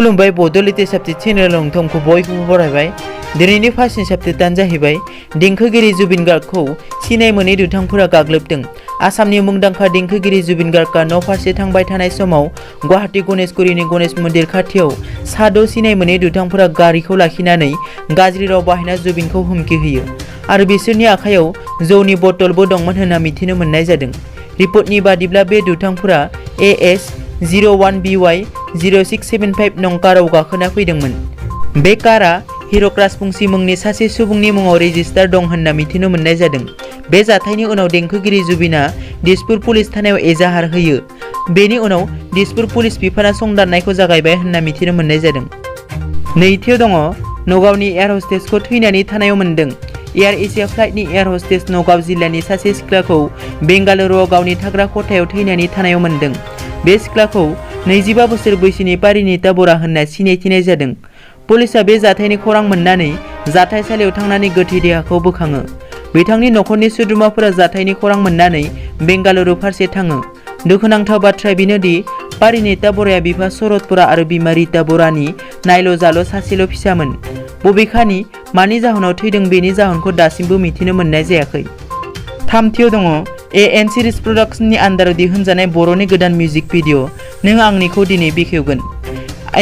खुलुमबाय Bodoland subject channel नोंथांखौ बयखौबो बरायबाय। दिनैनि फार्स्ट साबजेक्टआनो जाहैबाय देंखोगिरि जुबिन गार्गखौ सिनाय मोनै दुथांफोरा गाग्लोबदों। आसामनि मुंदांखा देंखोगिरि जुबिन गार्गआ न' फारसे थांबाय थानाय समाव गुवाहाटी गणेशगुरिनि गणेश मन्दिर खाथियाव साद' सिनाय मोनै दुथांफोरा गारिखौ लाखिनानै गाज्रि राव बाहायना जुबिनखौ हुमखि होयो आरो बिसोरनि आखायाव जौनि बटलबो दंमोन होनना मिथिनो मोननाय जादों। रिपर्टनि बादिब्ला बे दुथांफोरा AS01BY 0675 नं काराव गाखोना फैदोंमोन। बे कारा हिरक राजबंशी मुंनि सासे सुबुंनि मुङाव रेजिस्टार दं होनना मिथिनो मोननाय जादों। बे जाथायनि उनाव देंखोगिरि जुबिना दिसपुर पुलिस थानायाव एजाहार होयो। बेनि उनाव दिसपुर पुलिस बिफाना संदाननायखौ जागायबाय होनना मिथिनो मोननाय जादों। नैथियाव दङ नगावनि एयार हस्टेसखौ थैनानै थानायाव मोन्दों। एयार एसिया फ्लाइटनि एयार हस्टेस नगाव जिल्लानि सासे सिख्लाखौ बेंगालुरुआव गावनि थाग्रा खथायाव थैनानै थानायाव मोन्दों। बे सिख्लाखौ 25 बोसोर बैसोनि पारिनीता बरा होनना सिनायथिनाय जादों। पुलिसआ बे जाथायनि खौरां मोननानै जाथायसालियाव थांनानै गोथै देहाखौ बोखाङो। बिथांनि नखरनि सोद्रोमाफोरा जाथायनि खौरां मोननानै बेंगालुरु फारसे थाङो। दुखुनांथाव बाथ्राया बेनोदि पारिनीता बराया बिफा शरद बरा आरो बिमा रीता बरानि नायल' जाल' सासेल' फिसामोन। बबेखानि मानि जाहोनाव थैदों बेनि जाहोनखौ दासिमबो मिथिनो मोननाय जायाखै। थामथियाव दङ AN सिरिज प्रडाक्शननि आन्दाराव दिहुनजानाय बर'नि गोदान मिउजिक भिडिअ नों आंनिखौ दिनै बेखेवगोन।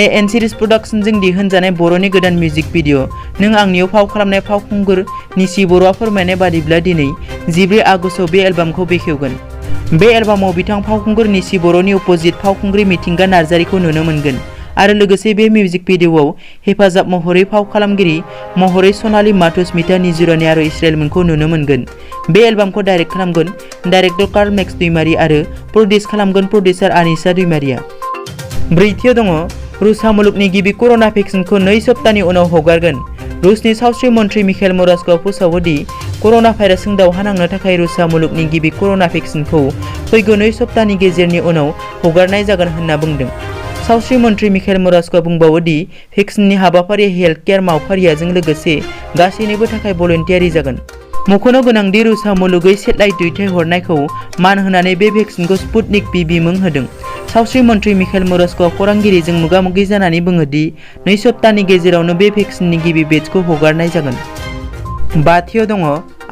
AN सिरिज प्रडाक्शनजों दिहुनजानाय बर'नि गोदान मिउजिक भिडिअ नों आंनियाव फाव खालामनाय फावखुंगुर निसि बर'आ फोरमायनाय बादिब्ला दिनै 14 आगस्टआव बे एलबामखौ बेखेवगोन। बे एलबामाव बिथां फावखुंगुर निसि बर'नि अपोजिट फावखुंग्रि मिथिंगा नार्जारिखौ नुनो मोनगोन आरो लोगोसे बे मिउजिक भिडिअआव हेफाजाब महरै फाव खालामगिरि महरै सनाली माथुस्मिता निजुरानि आरो इस्राएलमोनखौ नुनो मोनगोन। बे एलबामखौ डाइरेक्ट खालामगोन डाइरेक्टर कार्ल मेक्स दैमारी आरो प्रडिउस खालामगोन प्रडिउसार आनिसा दैमारीया। ब्रैथियाव दङ रुसा मुलुगनि गिबि कर'ना भेक्सिनखौ 2 सप्तानि उनाव हगारगोन। रुसनि सावस्रि मन्थ्रि मिखेल मरासक'आ फोसावो दि कर'ना भाइरासजों दावहा नांनो थाखाय रुसा मुलुगनि गिबि कर'ना भेक्सिनखौ फैगौ 2 सप्तानि गेजेरनि उनाव हगारनाय जागोन होनना बुंदों। सावस्रि मन्थ्रि मिखेल मरासक'आ बुंबावो दि भेक्सिननि हाबाफारिया हेल्थ केयार मावफारियाजों लोगोसे गासैनिबो थाखाय भलन्टियारि जागोन। मख'नो गोनांदि रुसा मुलुगै सेटेलाइट दैथायहरनायखौ मान होनानै बे भेक्सिनखौ स्पुटनिक V मुं होदों। सावस्रि मन्थ्रि मिखेल मरासक'आ खौरांगिरिजों मोगा-मोगि जानानै बुङो दि 2 सप्तानि गेजेरावनो बे भेक्सिननि गिबि बेचखौ हगारनाय जागोन। बाथियाव दङ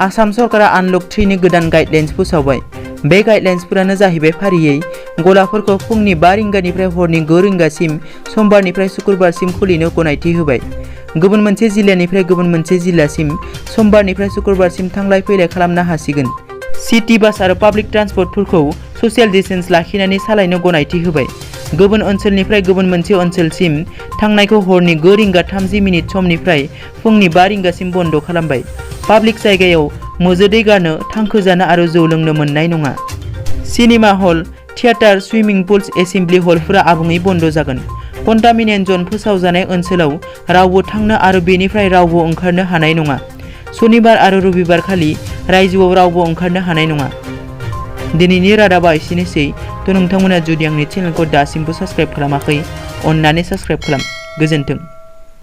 आसाम सरकारा आनलक 3 नि गोदान गाइडलाइन्स फोसावबाय। बे गाइडलाइन्सफोरानो जाहैबाय फारियै गलाफोरखौ फुंनि 5 रिंगानिफ्राय हरनि 9 रिंगासिम समबारनिफ्राय शुक्रबारसिम खुलिनो गनायथि होबाय। गुबुन मोनसे जिल्लानिफ्राय गुबुन मोनसे जिल्लासिम समबारनिफ्राय शुक्रबारसिम थांलाय फैलाय खालामनो हासिगोन। सिटी बास आरो पाब्लिक ट्रान्सपर्टफोरखौ ससियेल डिस्टेन्स लाखिनानै सालायनो गनायथि होबाय। गुबुन ओनसोलनिफ्राय गुबुन मोनसे ओनसोलसिम थांनायखौ हरनि 9 रिंगा 30 मिनिट समनिफ्राय फुंनि 5 रिंगासिम बन्द खालामबाय। पाब्लिक जायगायाव मोजोदै गारनो, थांखो जानो आरो जौ लोंनो मोननाय नङा। सिनेमा हल, थियेटार, सुइमिं पुल्स, एसेम्बलि हलफोरा आबुङै बन्द जागोन। कन्टामिनेन्ट जन फोसावजानाय ओनसोलाव रावबो थांनो आरो बेनिफ्राय रावबो ओंखारनो हानाय नङा। सनिबार आरो रबिबार खालि रायजोआव रावबो ओंखारनो हानाय नङा। दिनैनि रादाबा एसेनोसै। नोंथांमोना जुदि आंनि चेनेलखौ दासिमबो साबस्क्राइब खालामाखै अन्नानै साबस्क्राइब खालाम। गोजोन्थों।